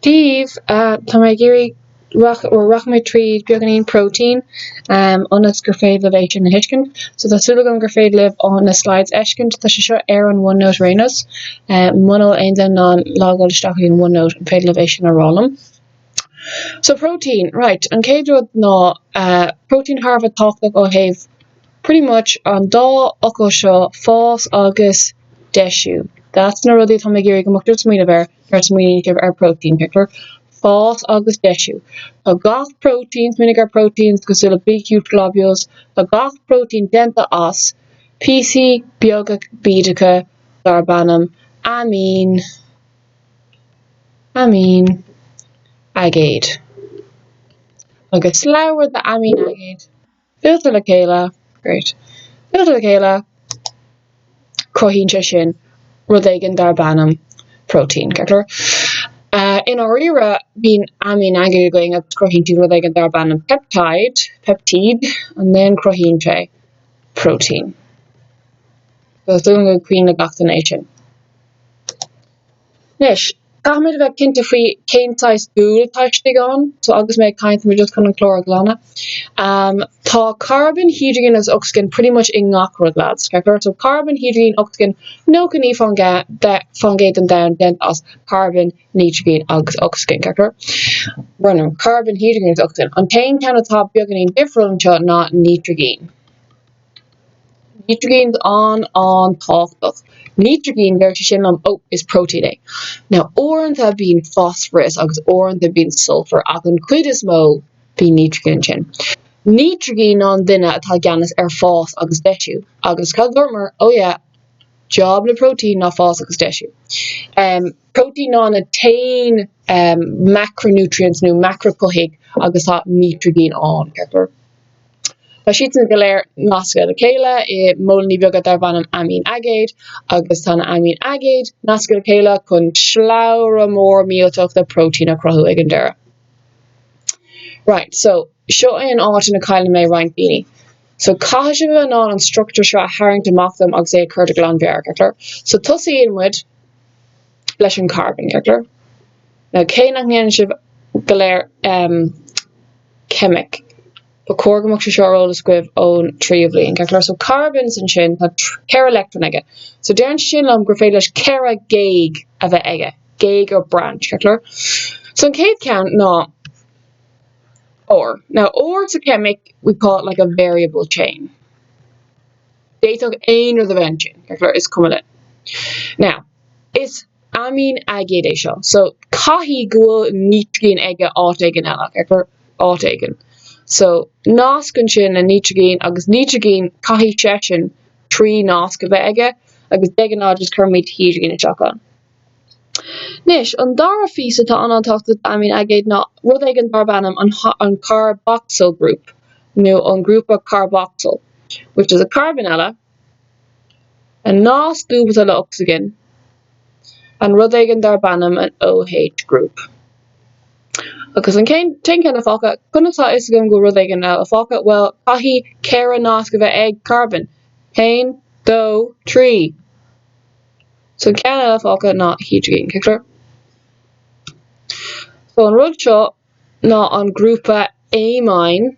Dia daoibh, tá mé ag iarraidh, rachaidh mé tríd beagáinín próitéin ionas gur féidir libh é sin a thuiscint. So tá súil agam gur féidir libh na slides a fheiscint. Tá sé seo ar an OneNote ar aon nós. Muna bhfuil aon duine in ann logáil isteach chuig an OneNote, an féidir libh é sin a rá liom? So próitéin, right, an chéad rud ná próitéin thar a bheith tábhachtach ó thaobh pretty much an dá fhocal seo, fás agus deisiú. That's na rudaí atá mé ag iarraidh go mbeadh sibh ag smaoineamh air nuair a smaoiníonn sibh ar próitéin, ceart go leor? Fás agus deisiú. Tá gach próitéin, smaoinigh ar proteins cosúil le big huge globules, tá gach próitéin déanta as píosaí beaga bídeacha darb ainm aimín, aimín aigéid. Agus slabhra d'aimín aigéid. Fillte le chéile, great, fillte le chéile, cruthaíonn sé sin rud éigin darb ainm próitéin, ceart go leor? I ndáiríre, bíonn aimín aigéid againn agus cruthaíonn siad rud éigin darb ainm peptide, peptíd, and then cruthaíonn sé próitéin. So is dóigh liom gur cuimhin le gach duine é sin. Anois, caithfimid a bheith cinnte faoi cén saghas dúil atá istigh ann. So agus mé ag caint, tá mé just chun an clár a ghlanadh. Um, tá carbon, hidrigin agus ocsaigin pretty much i ngach rud, lads. Ceart go leor? So carbon, hidrigin, ocsaigin, 99 fán gcéad den domhan déanta as carbon, nítrigin agus ocsaigin. Ceart go leor? Brón orm, carbon, hidrigin agus ocsaigin. An t-aon ceann atá beagáinín difriúil anseo ná nítrigin. Nítrigin an-an-tábhachtach. Nítrigin, deir sé sin liom, oh, is próitéin é. Now, uaireanta bíonn phosphorus agus uaireanta bíonn sulfur ach an chuid is mó bíonn nítrigin ansin. Nítrigin ná an duine atá i gceannas ar fás agus deisiú. Agus cad a dúramar? Oh yeah, job na próitéin ná fás agus deisiú. Um, próitéin ná na t-aon um, macronutrients nó macrachothaithigh agus tá nítrigin ann, ceart go leor? Tá siadsan go léir nasctha le chéile i móilíní beaga darb ainm aimín aigéid agus tá na aimín aigéid nasctha le chéile chun slabhra mór millteach de próitéin a chruthú ag an deireadh. Right, so seo é an áit ina cailleann mé roinnt daoine. So caithfidh sibh a bheith in ann an struchtúr seo a tharraingt amach dom agus é a chur de ghlanmheabhair, ceart go leor? So tosaíonn muid leis an carbon, ceart go leor? Now cé nach ndéanann sibh go léir um, ceimic. Ba chóir go mbeadh sé seo ar eolas agaibh ón tríú bhliain, ceart go leor. So carbon ansin, tá 4 leictreon aige. So deireann sé sin liom gur féidir leis 4 ghéag a bheith aige, géag or branch, ceart go leor. So an chéad cheann ná R. Now R sa cheimic, we call it like a variable chain. D'fhéadfadh aon rud a bheith ansin, ceart go leor, is cuma linn. Now, is aimín aigéad é seo. So, caithfidh go bhfuil nítrigin aige áit éigin eile, ceart go leor, áit éigin. So, nasc ansin le nítrigin agus nítrigin, caithfidh seisean 3 nasc a bheith aige agus de ghnáth just cuirimid hidrigin isteach ann. Anois, an dara phíosa atá an-tábhachtach d'aimín aigéid ná rud éigin darb ainm an, an carboxyl group nó an grúpa carbocsail, which is a carbon eile, An nasc dúbailte le ocsaigin, an rud éigin darb ainm an OH group. Agus an t-aon ceann atá fágtha, conas tá a fhios agam go bhfuil rud éigin eile fágtha? Bhuel, caithfidh 4 nasc a bheith ag carbon. 1, 2, 3. So an ceann eile fágtha ná hidrigin, ceart go leor? So an rud seo, ná an grúpa aimín.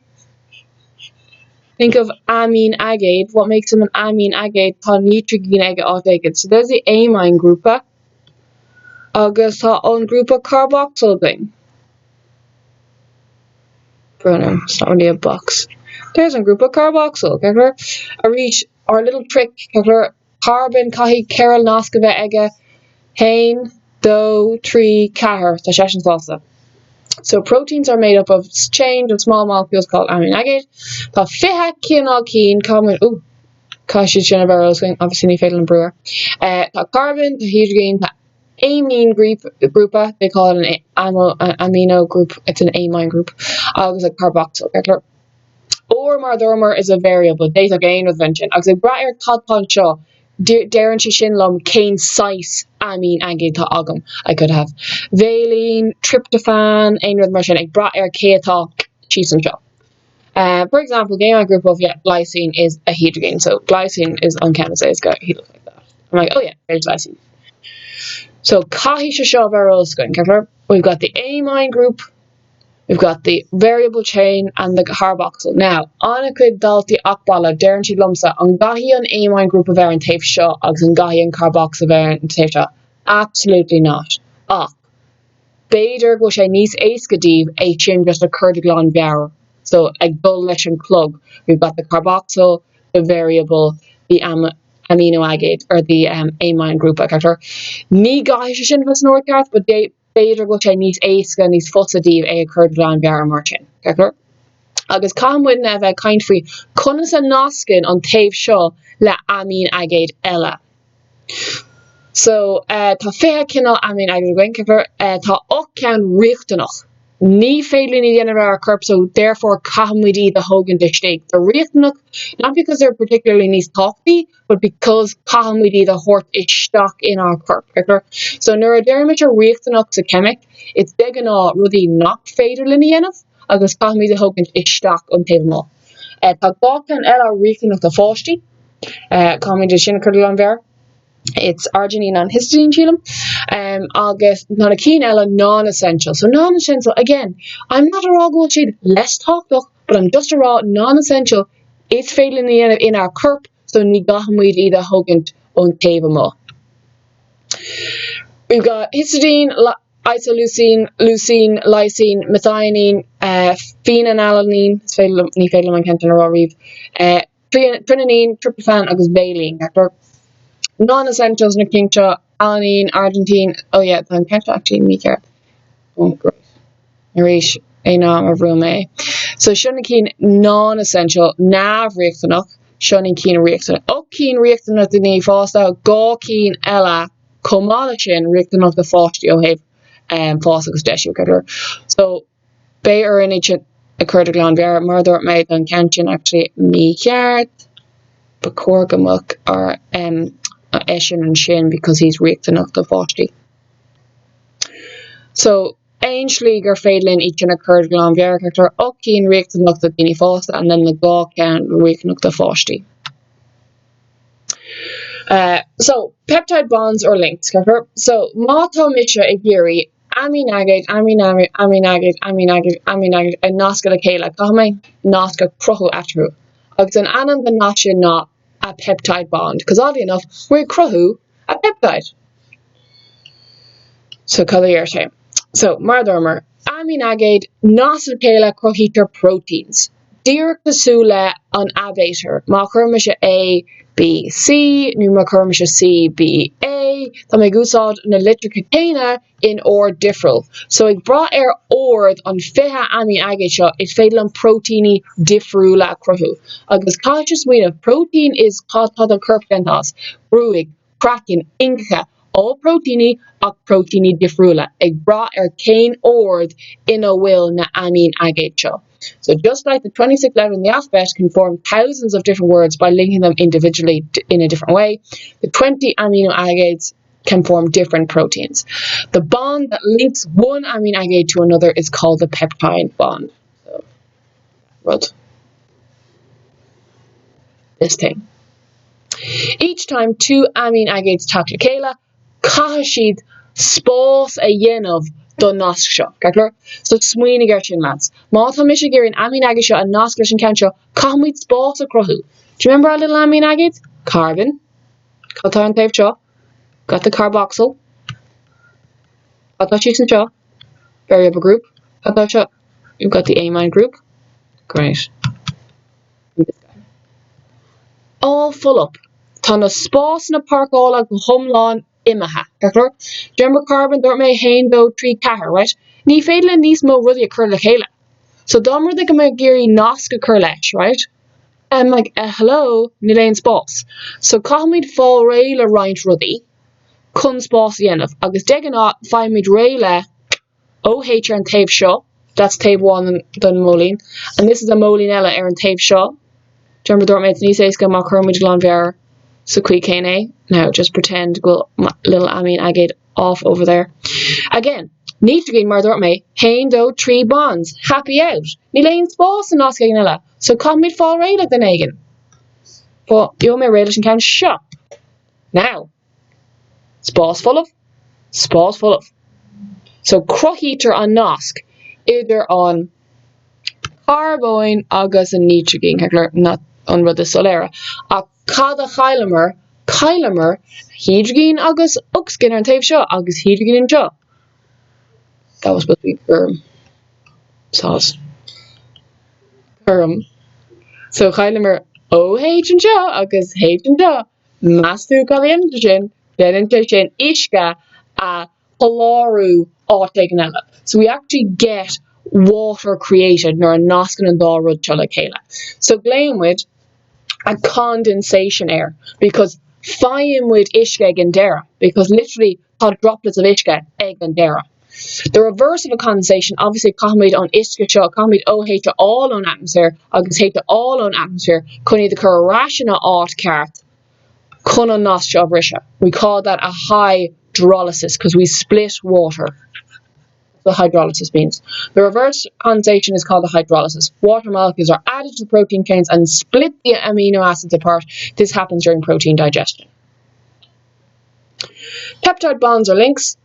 Think of aimín aigéad, what makes him an aimín aigéad? Tá nítrigin aige áit éigin. So there's the amine grúpa. Agus tá an grúpa carbocsail againn. Brón orm, it's not really a box. There's an grúpa carbocsail. Ceart go leor? Arís, our little trick, ceart go leor? Carbon, caithfidh 4 nasc a bheith aige, haon, dó, trí, ceathair, tá seisean sásta. So proteins are made up of chains of small molecules called amine aigéid. Tá 20 cineál cinn, caithfidh, ooh, caithfidh siad sin a bheith ar eolas againn, obviously ní féidir liom brú air. Uh, tá carbon, tá hidrigin, tá amine group, grúpa, they call it an amino, amino group, it's an amine group, agus a carboxyl, ceart go leor. R mar a dúramar is a variable, d'fhéadfadh aon rud a bheith ansin, agus ag brath ar cad tá anseo, deireann sé sin liom cén saghas aimín aigéid atá agam, I could have valine, tryptophan, aon rud mar sin, ag brath ar cé atá síos anseo. Uh, for example, the amine group of yeah, glycine is a hydrogen, so glycine is an ceann is éasca, he looks like that. I'm like, oh yeah, there's glycine. So caithfidh sé seo a bheith ar eolas againn, ceart go leor? We've got the amine group, we've got the variable chain and the carboxyl. Now, an-chuid daltaí acmhaille, deireann siad liomsa, an gcaithfidh an amine group a bheith ar an taobh seo agus an gcaithfidh an carboxyl a bheith ar an taobh seo? Absolutely not. Ach, b'fhéidir go bhfuil sé níos éasca daoibh é sin just a chur de ghlanmheabhair. So, ag dul leis an clog, we've got the carboxyl, the variable, the amino aigéad, or the amine group, ceart go leor? Ní gcaithfidh sé sin a bheith san ord ceart, but b'fhéidir go bhfuil sé níos éasca, níos fusa daoibh é a chur de ghlanmheabhair mar sin, ceart go leor? Agus caithfidh muidne a bheith ag caint faoi conas a nascann an taobh seo le aimín aigéad eile. So, tá 20 cineál aimín aigéad againn, ceart go leor? Tá 8 ceann riachtanach. Ní féidir linn iad a dhéanamh ar ár corp so therefore caithfidh muid iad a thógaint istigh. They're riachtanach not because they're particularly níos tábhachtaí but because caithfidh muid iad a thabhairt isteach inár corp. Ceart go leor? So nuair a deirimid riachtanach sa cheimic, it's de ghnáth rudaí nach féidir linn a dhéanamh agus caithfimid a thógaint isteach ón taobh amuigh. Tá 2 ceann eile riachtanach do pháistí. Caithfimid é sin a chur de ghlanmheabhair. It's arginine and histidine, sílim. Agus tá na cinn eile non-essential. So non-essential, again, I'm not a rá go bhfuil siad less tábhachtach, but I'm just a rá non-essential, is féidir linn a dhéanamh inár corp, so ní gcaithfimid iad a thógaint ón taobh amuigh. We've got histidine, isoleucine, leucine, lysine, methionine, phenylalanine, is féidir liom, ní féidir liom an ceann sin a rá riamh, Threonine, tryptophan agus valine. Non-essentials na cinn seo, alanine, arginine, oh yeah, tá an ceann seo actually mícheart. Oh great. Arís, aon am a bhrú mé. So seo na cinn non-essential, neamhriachtanach, seo na cinn riachtanach. 8 cinn riachtanach do dhaoine fásta, 2 cinn eile chomh maith leis sin riachtanach do pháistí ó thaobh fás agus deisiú, etc. So Beidh orainn iad sin a chur de ghlanmheabhair. Mar a dúirt mé, tá an ceann sin actually mícheart. Ba chóir go mbeadh ár eisean ansin because he's riachtanach do pháistí. So, aon slí gur féidir linn iad sin a chur de ghlanmheabhair, ceart go leor 8 cinn riachtanach do dhaoine fásta and then na 2 ceann riachtanach do pháistí. So, peptide bonds or links, ceart go leor? So, má tá mise ag iarraidh aimín-aigéad, aimín-aimín, aimín-aigéad, aimín-aigéad, aimín-aigéad a nascadh le chéile, caithfidh mé nasc a chruthú eatarthu. Agus an ainm don nasc sin ná a peptide bond, because oddly enough, we're ag cruthú a peptide. So cad a deir sé? So, mar a dúramar, aimín-aigéid nasctha le chéile cruthaítear proteins. Díreach cosúil le an aibítir, má chuir mise A, B, C nó má chuir mise C, B, A, tá mé ag úsáid na litreacha céanna in ord difriúil. So ag brath ar ord an 20 aimín-aigéad seo, is féidir liom próitéiní difriúla a chruthú. Agus caithfidh sibh smaoineamh, protein is cad tá do chorp déanta as? Gruaig, craiceann, ingeacha, all próitéiní ach próitéiní difriúla, ag brath ar cén ord ina bhfuil na aimín-aigéid seo. So just like the 26 letters in the alphabet can form thousands of different words by linking them individually in a different way, the 20 amino aigéads can form different proteins. The bond that links one amino aigéad to another is called the peptide bond. So, rud. This thing. Each time two aimín aigéads teacht le chéile, caithfidh siad spás a dhéanamh don nasc seo. Ceart go leor? So smaoinigh air sin lads. Má tá mise ag iarraidh an aimín aigéad seo a nasc leis an ceann seo, caithfidh muid spás a chruthú. Do you remember our little aimín aigéad? Carbon. Cad tá ar an taobh seo? Got the carboxyl. Cad tá síos anseo? Variable group. Cad tá seo? You've got the amine group. Great. All full up. Tá na spásanna páirceála go hiomlán imithe. Ceart go leor? Do you remember carbon? Dúirt mé 1, 2, 3, 4, right? Ní féidir linn níos mó rudaí a chur le chéile. So dá mba rud é go mbeadh ag iarraidh nasc a chur leis, right? I'm like, eh, hello, níl aon spás. So caithfimid fáil réidh le roinnt rudaí chun spás a dhéanamh agus de ghnáth faighimid réidh le OH ar an taobh seo, that's taobh amháin den móilín, and this is a móilín eile ar an taobh seo. Do you remember dúirt mé it's níos éasca má chuireann muid glanmheabhair sa chaoi céanna é. Now just pretend go bhfuil little aimín aigéad off over there. Again, nítrigin mar dúirt mé, 1, 2, 3 bonds, happy out. Níl aon spás i nasc éigin eile, so caithfimid fáil réidh le duine éigin. Gheobhaidh mé réidh leis an ceann seo. Now, spás folamh. Spás folamh. So cruthaítear an nasc idir an carbóin agus an nítrigin, ceart go leor, not an rud is soiléire. Ach cad a chailleamar? Chailleamar hidrigin agus ocsaigin ar an taobh seo agus hidrigin anseo. That was supposed to be gorm. Soz. Gorm. So chailleamar OH anseo agus H anseo. Meas tú cad a dhéanann sé sin? Déanann sé sin uisce a sholáthar áit éigin eile. So we actually get water created nuair a nascann an dá rud seo le chéile. So glaonn muid a condensation air because faigheann muid uisce ag an deireadh because literally tá droplets of uisce ag an deireadh. The reverse of a condensation, obviously caithfimid an uisce seo, caithfimid OH a fháil ón atmaisféar agus H a fháil ón atmaisféar chun iad a chur ar ais ina áit ceart chun an nasc seo a bhriseadh. We call that a hydrolysis because we split water. The hydrolysis means. The reverse condensation is called a hydrolysis. Water molecules are added to the protein chains and split the amino acids apart. This happens during protein digestion. Peptide bonds or links.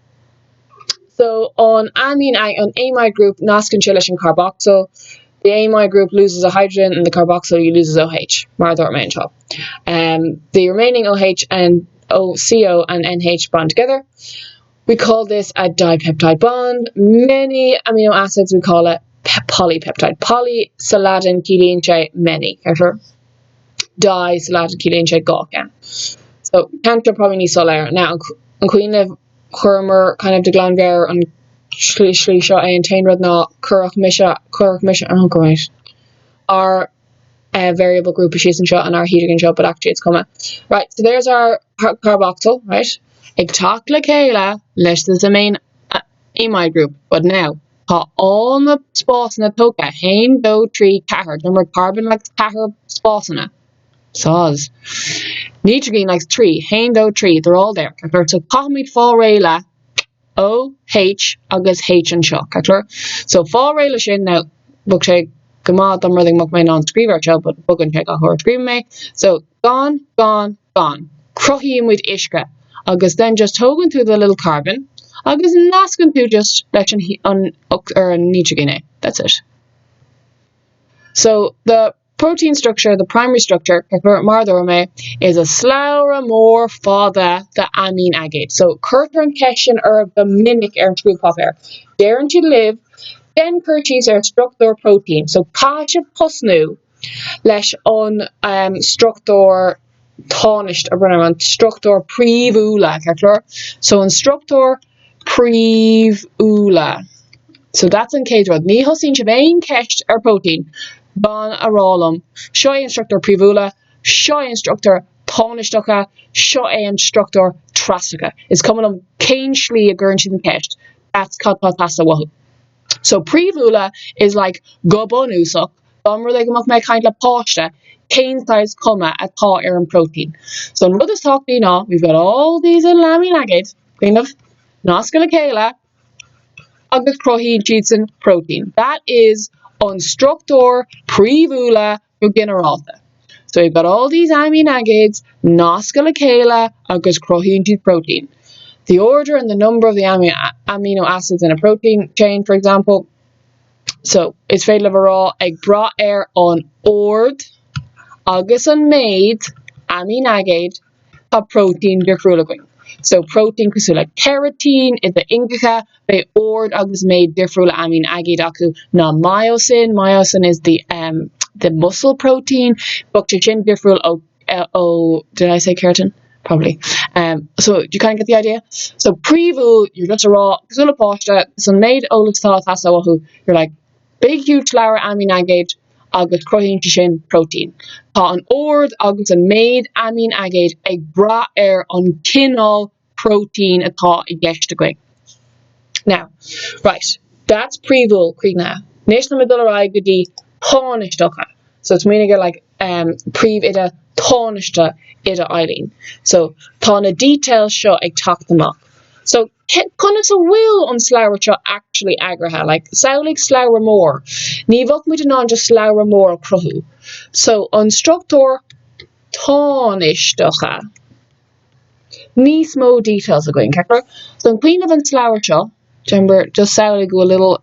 So an amine an amide group nascann sé leis an carboxyl. The amide group loses a hydrogen and the carboxyl loses OH. Mar a dúirt mé anseo. Um, the remaining OH and O, CO and NH bond together. We call this a dipeptide bond. Many amino acids we call it polypeptide. Poly sa Laidin ciallaíonn sé many. Di sa Laidin ciallaíonn sé dhá cheann. So ceann seo probably níos soiléire. Now an cuimhin libh chuireamar kind of de ghlanmheabhair an slí seo é an t-aon rud ná cuirfeadh mise cuirfeadh mise oh great our uh, variable group síos anseo and our hydrogen anseo but actually it's cuma. Right, so there's our carboxyl, right? Ag teacht le chéile leis the main uh, amide group, but now tá all na spásanna tógtha, 1, 2, 3, 4, Remember carbon likes ceathair spásanna. Soz. Nitrogen likes 3, 1, 2, 3, they're all there. So caithfimid fáil réidh le O, H agus H anseo, ceart go leor? So fáil réidh le sin, now bheadh sé go maith dá mba rud é go mbeadh mé in ann scríobh air seo, but bogann sé gach uair a scríobhann mé. So gan, gan, gan. Cruthaíonn muid uisce agus then just tógann tú the little carbon agus nascann tú just leis an, an, ar an nitrogen é. That's it. So the protein structure, the primary structure, mar a dúirt mé, is a slabhra mór fada de aimín-aigéid. So cuirtear an cheist sin oraibh go minic ar an scrúdpháipéar. Deireann siad libh, déan cur síos ar struchtúr próitéin. So caithfidh sibh tosnú leis an um, struchtúr tánaisteach, an struchtúr príomhúla, ceart go leor? So an struchtúr príomhúla. So that's an chéad rud. Ní thosaíonn sibh aon cheist ar próitéin gan a rá liom, seo é an struchtúr príomhúla, seo é an struchtúr tánaisteacha, seo é an struchtúr trasnacha. Is cuma liom cén slí a gcuireann siad an ceist, that's cad tá ag teastáil uathu. So príomhúla is like go bunúsach, dá mba rud é go mbeadh mé ag caint le páiste, cén saghas cuma atá ar an próitéin. So an rud is tábhachtaí ná, we've got all these little aimín-aigéid, cuimhin libh, nasctha le chéile agus cruthaíonn siadsan próitéin. That is an struchtúr príomhúla go ginearálta. So we've got all these aimín-aigéid nasctha le chéile agus cruthaíonn siad próitéin. The order and the number of the amino acids in a protein chain, for example. So is féidir libh a rá ag brath ar an ord agus an méid aimín-aigéid tá próitéin difriúil againn. So próitéin cosúil le keratin i d'ingeacha, beidh ord agus méid difriúil aimín-aigéid acu ná myosin, myosin is the um, the muscle protein, bheadh sé sin difriúil ó, ó, did I say keratin? Probably. Um, so do you kind of get the idea? So príomhúil, you're just a rá, cosúil le páiste, san méid eolas atá ag teastáil uathu, you're like, Big huge slabhra aimín-aigéid agus cruthaíonn sé sin próitéin. Tá an ord agus an méid aimín-aigéid ag brath ar an cineál próitéin atá i gceist againn. Now, right, that's príomhúil críochnaithe. Anois tá mé ag dul ar aghaidh go dtí tánaisteacha. So smaoinigh ar like um, príomhoide tánaiste oide Eileen. So tá na details seo ag teacht amach. So conas a bhfuil an slabhra seo actually eagraithe? Like, samhlaigh slabhra mór. Ní bheadh muid in ann just slabhra mór a chruthú. So an struchtúr tánaisteacha. Níos mó details againn, ceart go leor? So an cuimhin libh an slabhra seo, remember, just samhlaigh go bhfuil little,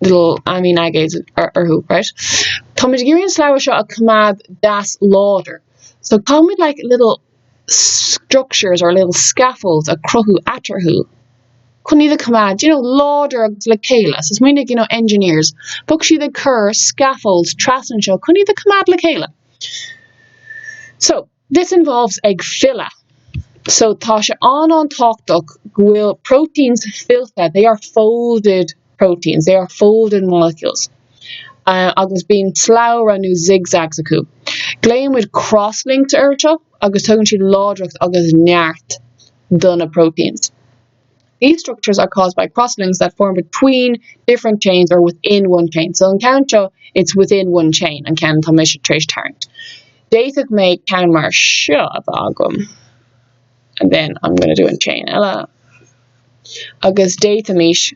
little aimín aigéid orthu, right? Táimid ag iarraidh an slabhra seo a choimeád deas láidir. So caithfimid like little structures or little scaffolds a chruthú eatarthu chun iad a choimeád, you know, láidir agus le chéile. So smaoinigh, you know, engineers, bheadh siad ag cur scaffolds trasna anseo chun iad a choimeád le chéile. So, this involves ag filleadh. So tá sé an-an-tábhachtach go bhfuil proteins fillte, they are folded proteins, they are folded molecules. Agus bíonn slabhra nó zigzags acu. Glaonn muid crosslinks air seo agus tugann siad láidreacht agus neart do na proteins. These structures are caused by crosslinks that form between different chains or within one chain. So an ceann seo, it's within one chain, an ceann atá mise tar éis tarraingt. D'fhéadfadh mé ceann mar seo a bheith agam. And then I'm going to do an chain eile. Agus d'fhéadfaimis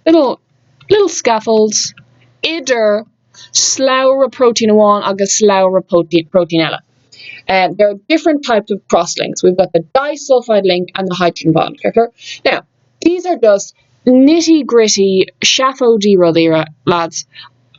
little, little scaffolds idir slabhra próitéin amháin agus slabhra próitéin eile. There are different types of crosslinks. We've got the disulfide link and the hydrogen bond. Now, these are just nitty gritty seafóidí rudaí, lads.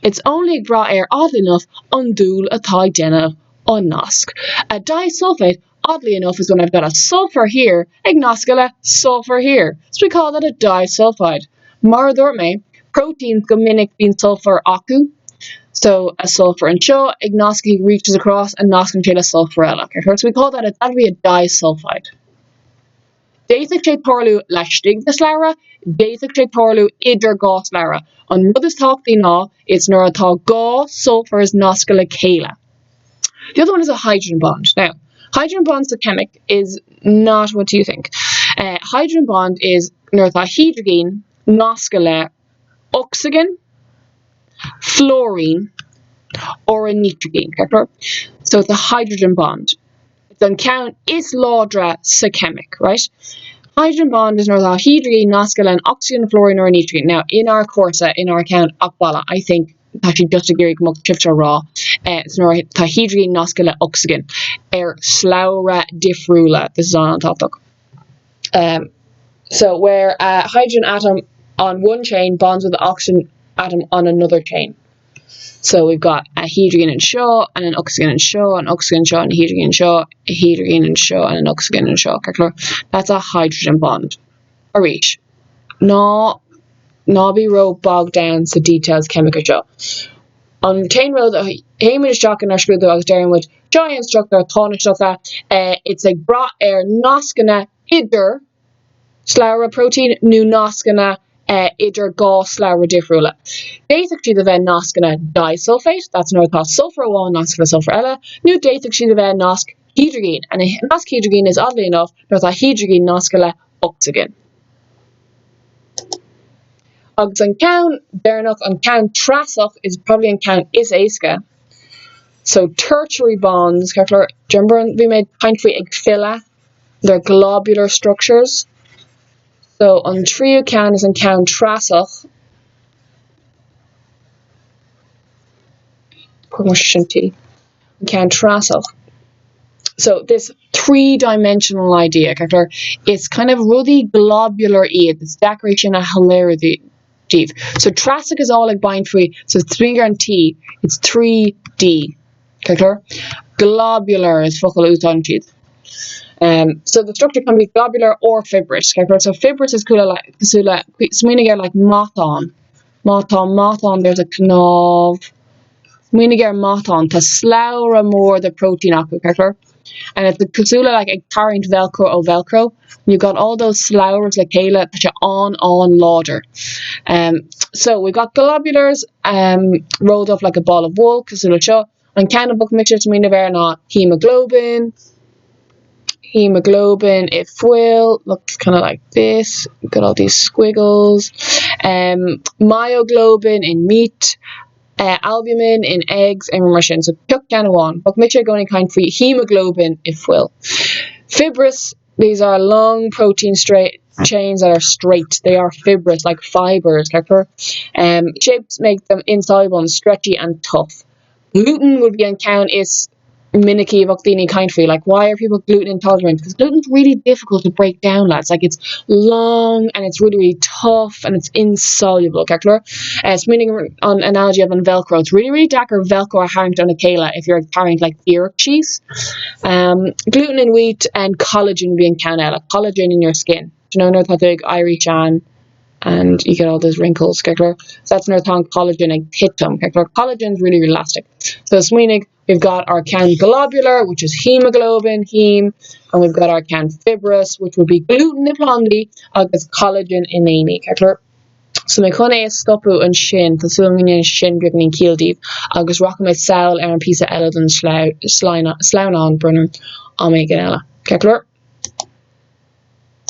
It's only ag brath ar, oddly enough, an dúil atá ag déanamh an nasc. A disulfate, oddly enough, is when I've got a sulfur here ag nascadh le sulfur here. So we call that a disulfide. Mar a dúirt mé, proteins go minic bíonn sulfur acu. So a sulfur anseo ag nascadh he reaches across and nascann sé le sulfur eile. So we call that a, that'd be a disulfide. D'fhéadfadh sé tarlú laistigh de shlabhra, d'fhéadfadh sé tarlú idir dhá shlabhra. An rud is tábhachtaí ná is nuair atá dhá sulfurs nasctha le chéile. The other one is a hydrogen bond. Now, hydrogen bond sa cheimic is not what you think. Uh, hydrogen bond is nuair atá hidrigin nasctha le ocsaigin, fluorine or a nitrigine. So it's a hydrogen bond. It's an ceann is láidre sa cheimic, right? Hydrogen bond is nuair atá hidrigin nasctha le an ocsaigin, fluorine or a nitrigine. Now, inár cúrsa, inár ceann ach I think tá siad just ag iarraidh go mbeadh sibhse a rá is nuair atá hidrigin nasctha le ocsaigin ar slabhra difriúla. This is an-tábhachtach. Um, so where a hydrogen atom on one chain bonds with the oxygen atom on another chain. So we've got a hidrigin anseo and an ocsaigin anseo, an ocsaigin anseo, an hidrigin anseo, a hidrigin anseo and an ocsaigin anseo. That's a hydrogen bond. Arís, ná ná bí ró bogged down sa details ceimice seo. An t-aon rud a théimid isteach inár scrúdú agus deireann muid, seo é an struchtúr tánaisteach, it's ag brath ar nascanna idir slabhra próitéin nó nascanna idir dhá slabhra difriúla. D'fhéadfadh siad a bheith nascanna disulfate, that's nuair atá sulfur amháin nasctha le sulfur eile, nó d'fhéadfadh siad a bheith nasc hidrigine, and a nasc hidrigine is oddly enough nuair atá hidrigin nasctha le ocsaigin. Agus an ceann deireanach, an ceann treasach, is probably an ceann is éasca. So tertiary bonds, ceart go leor, do you remember bhí mé ag caint faoi ag filleadh? They're globular structures. So an tríú ceann is an ceann treasach. Sin T. An ceann treasach. So this three-dimensional idea, ceart go leor, is kind of rudaí globular iad, is deacair é sin a shoiléiriú daoibh. So treasach is all ag baint faoi, so smaoinigh ar an T, it's 3D, ceart go leor. Globular is focal a úsáideann siad. Um, so the structure can be globular or fibrous, ceart go leor. So fibrous is cosúil le, smaoinigh ar like matán. Má tá matán, there's a cnámh. Smaoinigh ar matán, tá slabhra mór de próitéin acu, ceart go leor? And it's cosúil le like ag tarraingt velcro ó velcro. When you've got all those slabhras le chéile, tá sé an-an-láidir. Um, so we've got globulars um, rolled up like a ball of wool, cosúil le seo. An ceann a bheadh mise ag smaoineamh air ná haemoglobin, haemoglobin i fuil, looks kind of like this, got all these squiggles. Um, myoglobin in meat, uh, albumin in eggs, aon rud mar sin. So pioc ceann amháin. Bheadh mise i gcónaí ag caint faoi haemoglobin i fuil. Fibrous, these are long protein straight chains that are straight. They are fibrous, like fibers. Um, shapes make them insoluble and stretchy and tough. Gluten would be an ceann is minicí a bheadh daoine ag caint faoi, like why are people gluten intolerant? Because gluten's really difficult to break down lads, like it's long and it's really really tough and it's insoluble, ceart go leor? Uh, smaoinigh an analogy of an velcro, it's really really deacair velcro a tharraingt óna chéile if you're ag tarraingt like díreach síos. Um, gluten in wheat and collagen bhí an ceann eile, collagen in your skin. Do you know nuair atá tú ag éirí sean and you get all those wrinkles, ceart go leor? So that's nuair atá an collagen ag titim, ceart go leor? Collagen's really really elastic. So smaoinigh We've got our ceann globular, which is hemoglobin, heme, and we've got our ceann fibrous, which would be gluten i bplandaí agus collagen i ndaoine. Ceart go leor? So mé chun é a stopadh ansin, tá súil agam go ndéanann sin beagáinín ciall daoibh, agus rachaidh mé sall ar an píosa eile den sleamhnán, brón orm, am éigin eile. Ceart go leor?